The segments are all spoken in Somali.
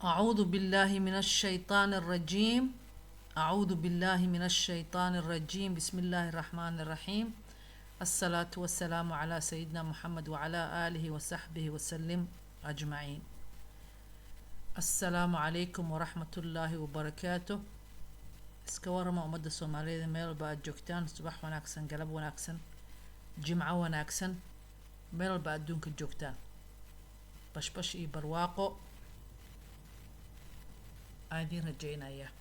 أعوذ بالله من الشيطان الرجيم. أعوذ بالله من الشيطان الرجيم. بسم الله الرحمن الرحيم. الصلاة والسلام على سيدنا محمد وعلى آله وصحبه وسلم أجمعين. السلام عليكم ورحمة الله وبركاته. Iska warama ummadda Soomaaliyeed meel walba aad joogtaan. Subax wanaagsan, galab wanaagsan, jimco wanaagsan, meel walba adduunka joogtaan. Bashbash iyo barwaaqo aan idiin rajaynayaa.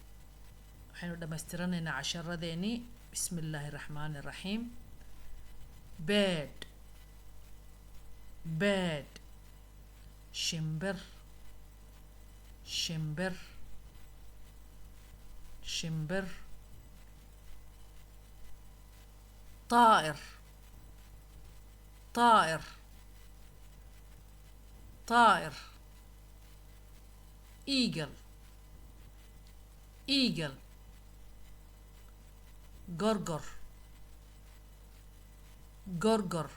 Waxaynu dhammaystiranaynaa casharadeenii. Bismi illaahi raxmaani raxiim. Bird, bird, shimbir, shimbir, shimbir. طائر، طائر، طائر. Eagle, eagle, gorgor, gorgor,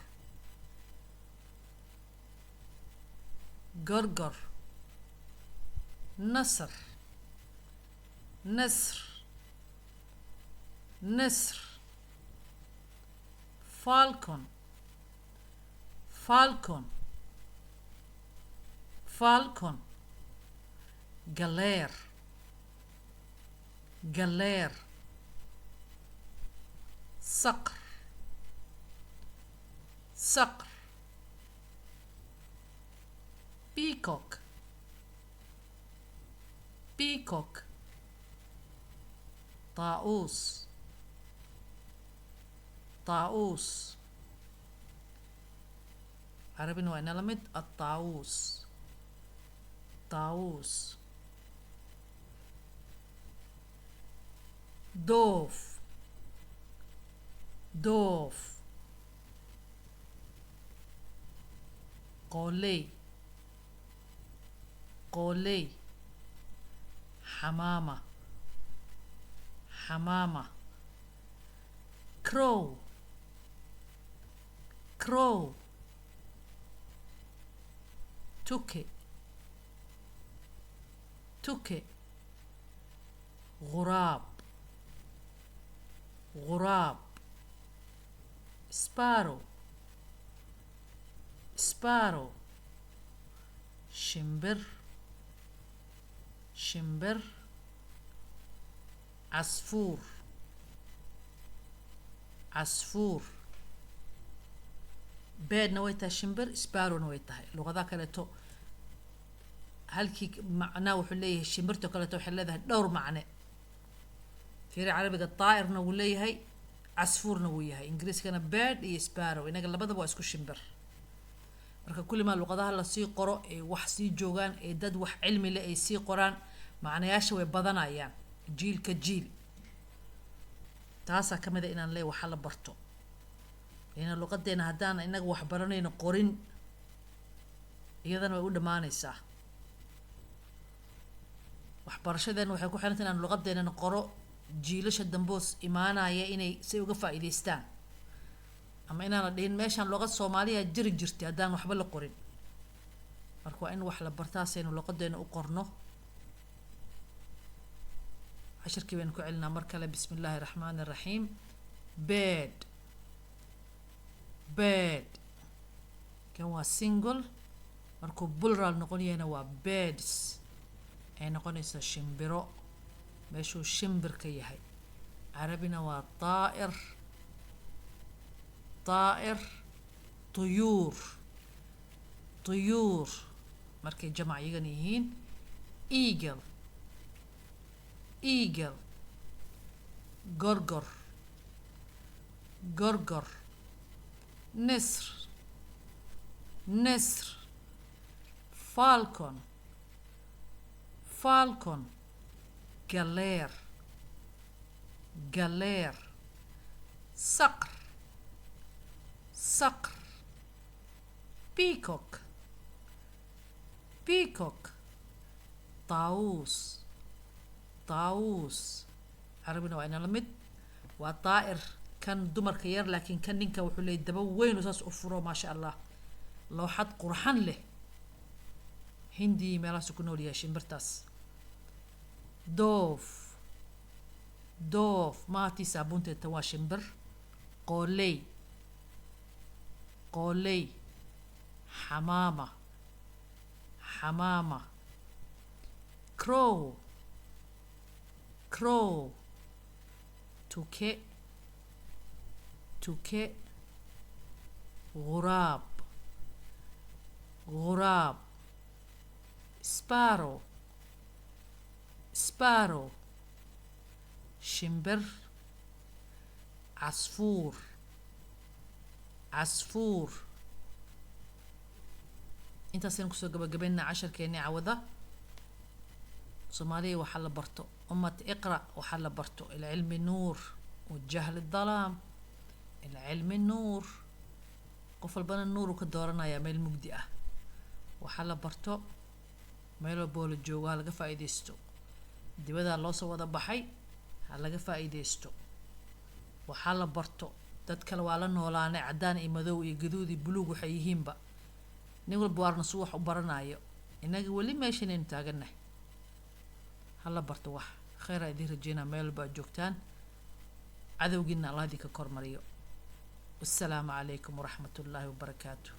gorgor. نسر، نسر، نسر. Falcon, falcon, falcon. Galeer, galeer. صقر، صقر. Peacock, peacock. طاووس، طاووس. Carabina waa inala mid, الطاووس، طاووس. Dove, dove. Qooley, qooley. حمامة، حمامة. Crow, crow. Tuke, tuke. غراب، غراب. Sparrow, sparrow. Shimbir, shimbir. Casfuur, casfuur. Birdna way tahay shimbir, sparrowna way tahay. Luqadaha kaleeto halkii macnaa wuxuu leeyahay. Shimbirto kaleeto waxay leedahay dhowr macne. Fiiri, carabiga daa'irna wuu leeyahay, casfuurna wuu yahay. Ingiriiskana bird iyo sparrow. Inaga labadaba waa isku shimbir. Marka kullimaa luqadaha lasii qoro ee wax sii joogaan ee dad wax cilmi leh ay sii qoraan, macnayaasha way badanayaan jiilka jiil. Taasaa ka mid a inaan leey waxa la barto ina luqadeena. Haddaan inaga wax baranayno qorin, iyadana way u dhammaanaysaa. Waxbarashadeena waxay ku xiranta inaan luqadeenana qoro, jiilasha damboos imaanaya inay say uga faa'iidaystaan, ama inaan la dhihin meeshaan luqad Soomaaliya jiri jirtay haddaan waxba la qorin. Marka waa in wax la bartaasaynu luqadeena u qorno. Cashirkii baynu ku celinaa mar kale. Bismi illaahi raxmaani raxiim. Bird, bird. Kan waa single. Markuu plural noqon yahayna waa birds ay noqonaysaa, shimbiro meeshuu shimbirka yahay. Carabina waa طائر، طائر. طيور، طيور markay jamac iyagana yihiin. Eagle, eagle. Gorgor, gorgor. نسر، نسر. Falcon, falcon. Galeer, galeer. صقر، صقر. Peacock, peacock. طاووس، طاووس. Carabina waa ina la mid, waa daa'ir. Kan dumarka yar, laakiin kan ninka wuxuu leeyay daba weyn oo saas u furo, maasha Allah, looxad qurxan leh. Hindi meelahaasu ku nool yahay shimbirtaas. Dove, dove maatii saabuunteeta, waa shimbir. Qooley, qooley. Xamaama, xamaama. Crow, crow. Tuke, tuke. Ghuraab, ghuraab. Sparrow, sparrow. Shimbir. Casfuur, casfuur. Intaasaynu kusoo gabagabaynaa casharkeennii cawada. Soomaaliya, waxaa la barto. Ummad iqra, waxaa la barto. العلم نور والجهل ظلام. العلم نور. Qof walbana nuuru ka dooranayaa meel mugdi ah. Waxaa la barto, meel walboo la joogo ha laga faa'iidaysto. Dibadaa loo soo wada baxay, ha laga faa'iidaysto. Waxaa la barto. Dad kale waa la noolaanay, caddaan iyo madow iyo gaduud iyo buluug waxay yihiinba, nin walba waarna su wax u baranayo. Innaga weli meeshanaynu taagannahay. Ha la barto wax. Kheyraa idiin rajeynaa meel walba aad joogtaan. Cadowgiina Allah idinka kormariyo. Wassalaamu calaykum waraxmat ullaahi wabarakaatu.